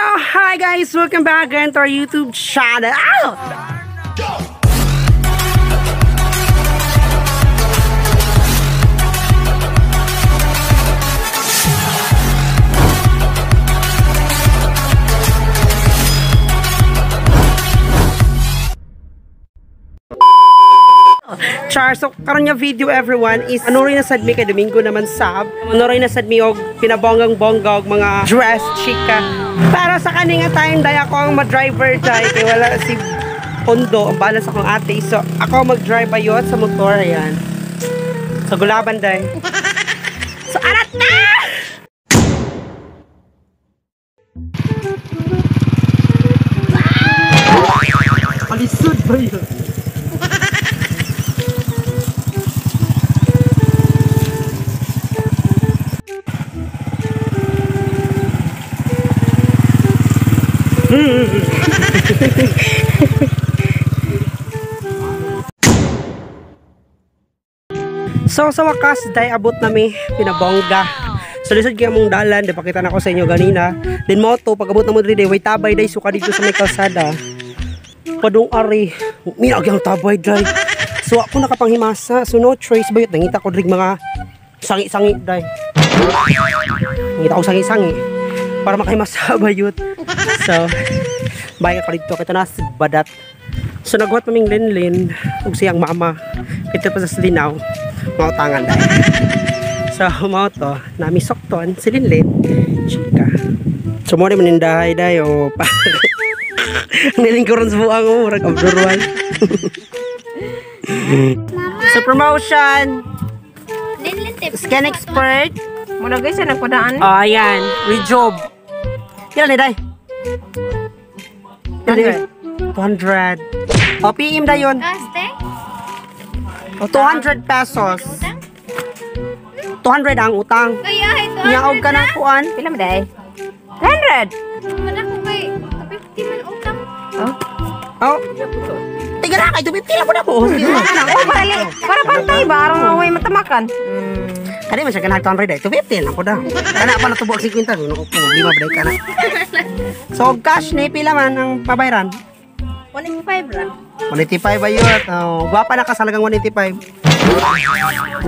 Hi guys! Welcome back again to our YouTube channel! Char, so karon nga video everyone is ano rin na sad mi kay Domingo naman sab. Ano rin na sad mi og pinabonggang bongga og mga dress chika. Para sa kani nga time day ako ang ma-driver day kay wala si Pondo ang bala sa akong ate. So ako mag-drive ayot sa motor ayan. Sa gulaban day. So arat na! Alisod ba yun? So sa wakas day abot nami pinabongga. So lisod kay among dalan, di pakita na ko sa inyo ganina. Then moto pag abot namo diri day way tabay day suka dito sa may kalsada. Padung ari, minag ang tabay day. So ako nakapanghimasa, so no choice bayot nangita ko diri mga sangi-sangi day. Nangita ko sangi-sangi para makahimasa bayot. So bye ka dito kita na si Badat. So naghuwat maming Linlin ug siyang mama. Kita pa sa Linaw. Mautangan dahil. So mao to, nami sokton si Linlin. Chika. So mo rin manindahay dayo o pa. Nilingkuran sa buang o murag abdurwan. So promotion. Linlin tip. Scan expert. Muna guys, nagpadaan. Oh, ayan, rejob. Kailan ni day? 200. 200. O PM dayon. Kaste? 200 pesos. 200 ang utang. Kaya ay 200. Niyaog ka ng kuan. Pila man day? 200. Man ako kay 250 man utang. Oh. Oh. Tiga na kay 250 lang po na po. Oh, para pantay ba aron nga way matamakan. Kani man siya kanang 200 day. 250 lang po daw. Kana pa natubo og 50 no ko lima ba day kana. So cash ni pila man ang pabayran? 185 ra. 185 ayot. Oh, gwapa na ka sa halagang 185.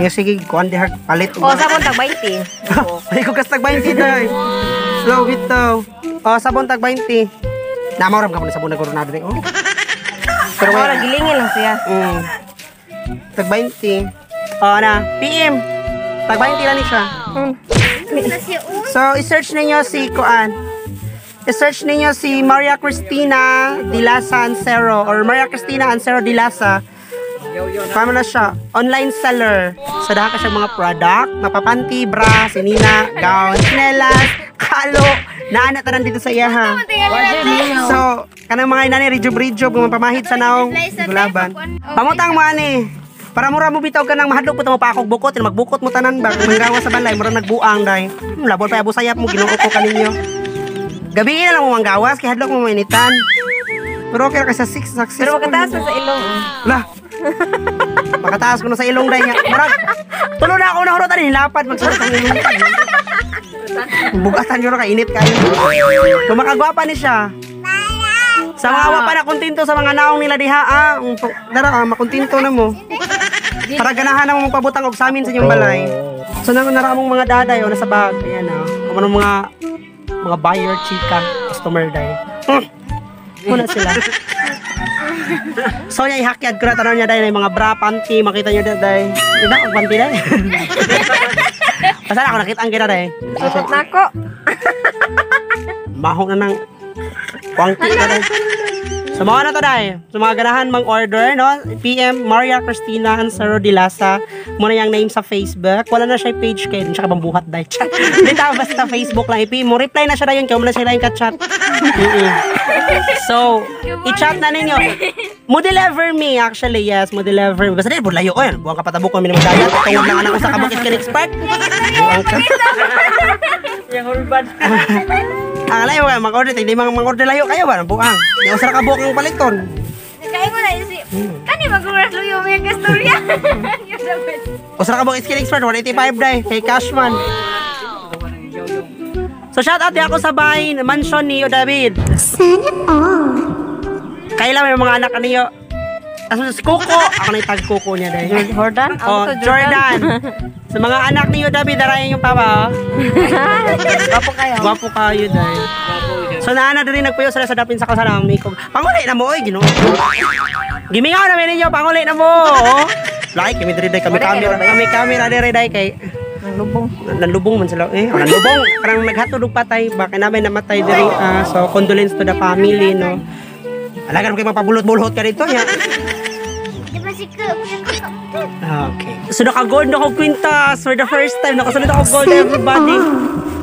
Nga sige, kuan di heart palit. O sabon tag 20. Ay ko kas tag 20 day. Slow bitaw. Oh, sabon tag 20. Namawram ka mo na sabon na coronado day. Oh. Pero wala gilingin lang siya. Tag 20. Oh na, PM. Tag 20 lang ni siya. So, i-search ninyo si kuan. I-search ninyo si Maria Cristina Dilasa Ancero or Maria Cristina Ancero Dilasa. Paano na siya? Online seller. So, dahil ka siya mga product. Napapanty, bra, sinina, gown, chinelas, kalo. Naana tanan dito sa iya ha. So, kanang mga inani, rejob-rejob, mga pamahid sa naong gulaban. Pamutang mo ani. Para mura mo bitaw ka ng mahadlok po mo pakog bukot, magbukot mo tanan ba? Manggawa sa balay, mura nagbuang day. Labon pa abusayap mo, Ginoo ko kaninyo. Gabi na lang mo manggawas, kay hadlok mo mainitan. Pero okay ra kay sa 6 success. Pero makataas na sa ilong. Lah. Makataas ko na sa ilong day nga. Murag tulo na ako na hurot ani lapad magsulot ang ilong. Bugatan yun kay init kayo. So makagwapa ni siya. Sa mga awa pa na kontento sa mga naong nila diha ah. Dara ah, makontento na mo. Para ganahan na mo magpabutang og samin sa inyong balay. So nang nara mong mga daday o nasa bag ayan ah. Kung mga buyer, chika, customer day. Muna sila. So niya ihakyad ko na tanaw niya day mga bra, panty, makita niyo day. Hindi ako panty day. Basta ako nakita ang gina day. Susot na ako. Maho na nang kwangki na day. So mga na to day. So mga ganahan mang order no, PM Maria Cristina Ancero Dilasa. Muna yung name sa Facebook. Wala na siya page kay dun siya kabambuhat day. Hindi ta basta Facebook lang i-PM mo. Reply na siya dayon kay mo na siya dayon ka-chat. So, i-chat na ninyo. Mo deliver me actually, yes, mo deliver me. Basta di layo oy, buang ka patabok ko minimum dayat. Tungod lang anak ko sa kabukit kan expert. Buang ka. Yang urban. Ang layo kayo mag-order, hindi mga mag-order layo kayo ba? Buang. Di usra ka buok ang paliton. Kaya mo na si kani mag-uras luyo may kastorya. Usra ka buok skin expert 185 day kay Cashman. So shout out di ako sa bahay mansion ni David. Sana all. Kailan may mga anak niyo? Aso si Coco, ako na yung tag Coco niya dahil. Jordan? Oh, Jordan. Sa mga anak niyo David, darayan yung papa. Oh. Gwapo kayo. Gwapo kayo dahil. So naana diri nagpuyo sila sa dapin sa kalsada ang mikog. Panguli na mo oy, Ginoo. Gimingaw na ninyo, panguli na mo. Oh. Like kami diri day kami camera, kami camera diri day kay Nalubong. Nanlubong man sila eh, nanlubong. Parang naghatod og patay, baka namin namatay diri. So condolence to the family, no. Alagan mo kay mapabulot-bulot ka dito nya. Okay. So naka-gold na ako kwintas for the first time. Nakasunod ako gold, everybody.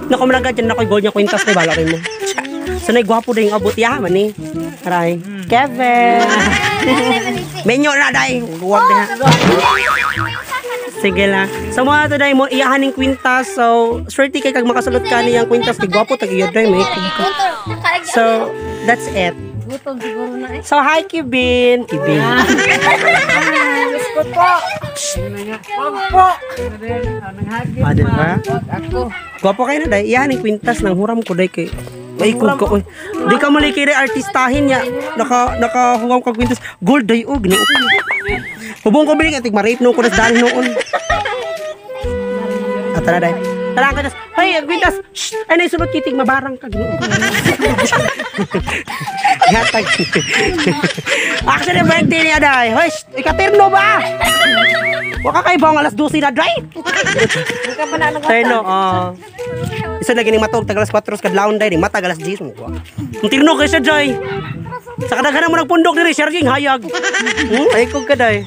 Naku, malagad dyan ako gold niya kwintas. May bala rin mo. So naigwapo na yung abot ya, man eh. Aray. Kevin! Menyo na, day! Huwag na. Sige lang. So mga to, day, mo iyahan ng kwintas. So, swerte kay kag makasulot ka niyang kwintas. Kay gwapo, tag iyo, day, may. So, that's it. Gutom siguro na eh. So, hi, Kevin. Kevin. Gusto po. Wag po. Ah, di ba? Ako. Gwapo kayo na, day. Iyahan ng kwintas ng huram ko, day, kay maikog ka, oy. Di ka mali kay artistahin niya. Nakahuwam ka kwintas. Gold, day, oh, ginoo ko. Hubong ko biling, atig ma-rape noon ko nas dahil noon. At tara, day. Tara, ang kwintas. Hoy, ang kwintas. Shh! Ay, naisunod kitig, mabarang ka, ginoo ko. Yatag. Actually, birthday niya, day. Hoy, shh! Ikatirno ba? Waka kay bang alas 12 na, day? Hindi ka pa na Terno, oh. Isa lagi ning matog tag alas 4 sa kadlawon day, ning mata alas 10 mo. Ang tirno kay siya, Joy. Sa kadaghanan mo nagpundok diri, sharing hayag. Ay kog ka day.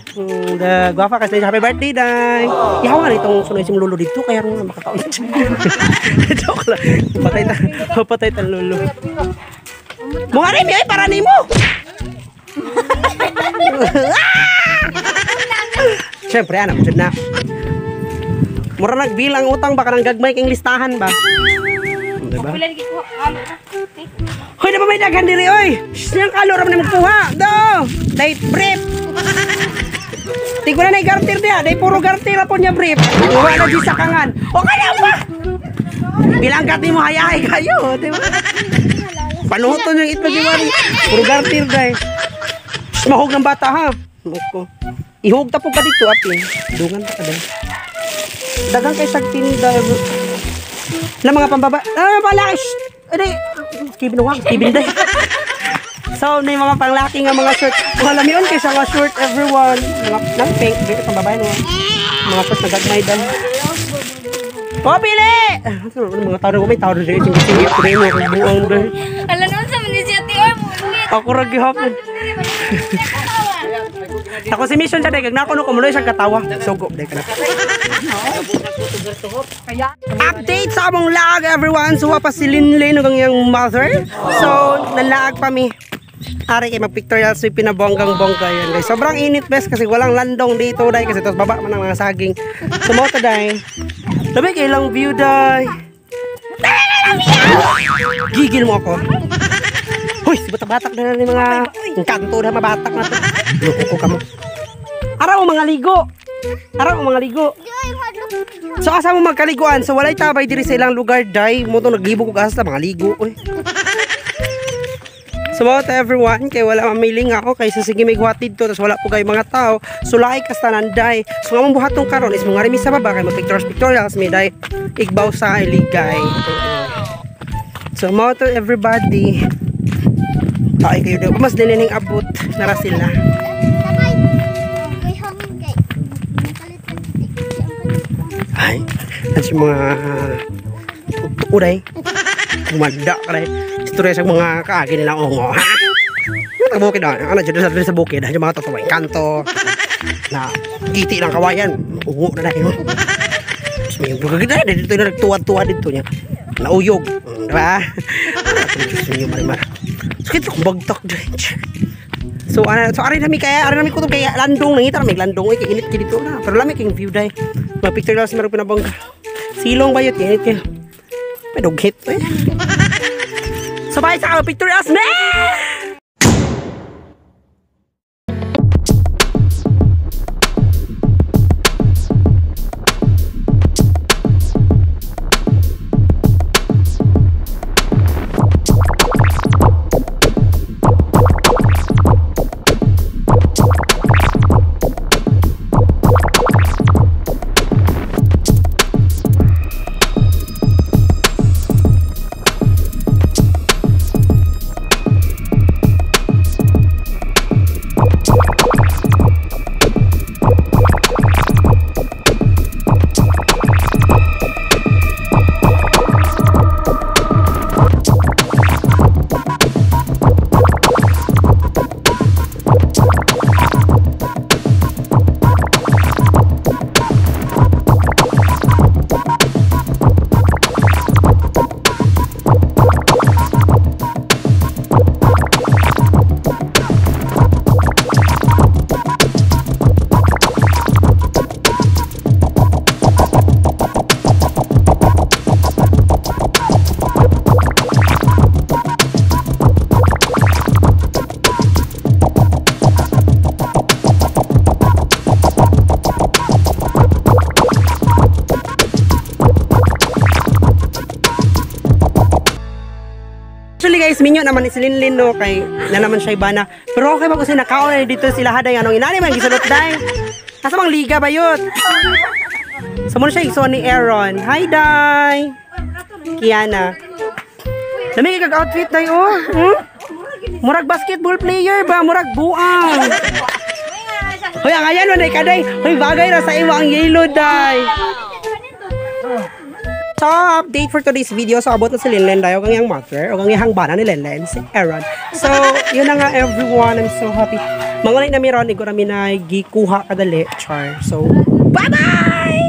Da gwafa kasi happy birthday day. Ihawa na itong sunoy si lolo dito kaya ron makakaon. Joke lang. Patay ta lolo. Mga rin, ay para nimo. Siyempre, ano, jud na. Mura nagbilang utang ba kanang gagmay kang listahan ba? Diba? Hoy, na ba may daghan diri oy? Shh, niyang kalo ra man magkuha. Do. Day brief. Di ko na nay garter diha, day puro garter ra po niya brief. Wa na di sakangan. O kaya ba? Bilang gati mo hayahay kayo, di ba? Panuhuton yung itlog ni Mari. Puro garter day. Shh, mahog ng bata ha. Moko. Ihog ta po ka dito apin. Dungan ta ka day. Dagang kay sag tinda. Na mga pambaba. Ah, pala. Ay, Steven wag, Steven day. So, na yung mga panglaki nga mga shirt. Mga lamion kay siya nga shirt everyone. Mga nang pink, di pambabae no. Mga first nagagmay dan. Oh, pili! Mga tao na may tao na dito sing sing mo kung buong day. Ala noon sa man siya ti oy mo. Ako ra gihapon. Ako si mission siya day kag nako no kumuloy siya katawa. Sugo day ka na. Update sa among laag everyone. So wa pa si Linlin ug ang iyang mother. So nalaag pa mi. Ari kay magpictorial sa pinabonggang bongga yan guys. Sobrang init bes kasi walang landong dito day kasi tos baba man ang mga saging. So mo to day. Labi kay ilang view day. Gigil mo ako. Hoy, si batak-batak na ni mga kanto na mabatak na to. Loko ko kamo. Araw mga ligo. Araw mga ligo. So asa mo magkaliguan? So walay tabay diri sa ilang lugar day. Mo to naglibog og asa mga ligo oy. So about everyone, kay wala mamiling ako kay sa sige may guwatid to, tas wala po kayo mga tao. So lahi kas tanan day. So nga mong buhatong karon is mga remi sa baba kay mag pictures pictorials may day igbaw sa iligay. So mo to everybody. Ay kayo daw mas dinining abot nara sila. Ay, at yung mga tuturay. Kumanda ka rin. Istorya sa mga kaagi nila ongo. Ha? Yung bukid na. Ano, dyan sa bukid. Yung mga totoo. Kanto. Na kiti ng kawayan. Ungo na dahil. Tapos may gagawin na. Dito na nagtuwa-tuwa dito niya. Nauyog. Diba? Diyos niyo marimar. Sakit akong bagtak dyan. So, ano, so aray nami kaya, aray nami kutob kaya landong, nangita nami landong, ay init kay dito na. Pero lami king view day. Mga picture lang sa meron pinabongga. Silong ba yun? Init kayo. May dughit eh. So bye sa picture us, man! Actually guys, minyo naman ni si Linlin no kay na naman siya ibana. Pero okay ba kasi nakaon na dito sila haday anong inani man gisulot day. Asa mang liga ba yun? So muna siya igsoon ni Aaron. Hi, Day. Kiana. Lami kay kag outfit day oh. Murag basketball player ba? Murag buang. Hoy, ang ayan man day kaday. Hoy, bagay ra sa imo ang yellow, day. So, update for today's video. So, abot na si Lenlen dayo ang iyang mother o ang iyang bana ni Lenlen, si Aaron. So, yun na nga everyone. I'm so happy. Mangulay na mi ron, igora mi na gikuha kadali. Char. So, bye-bye!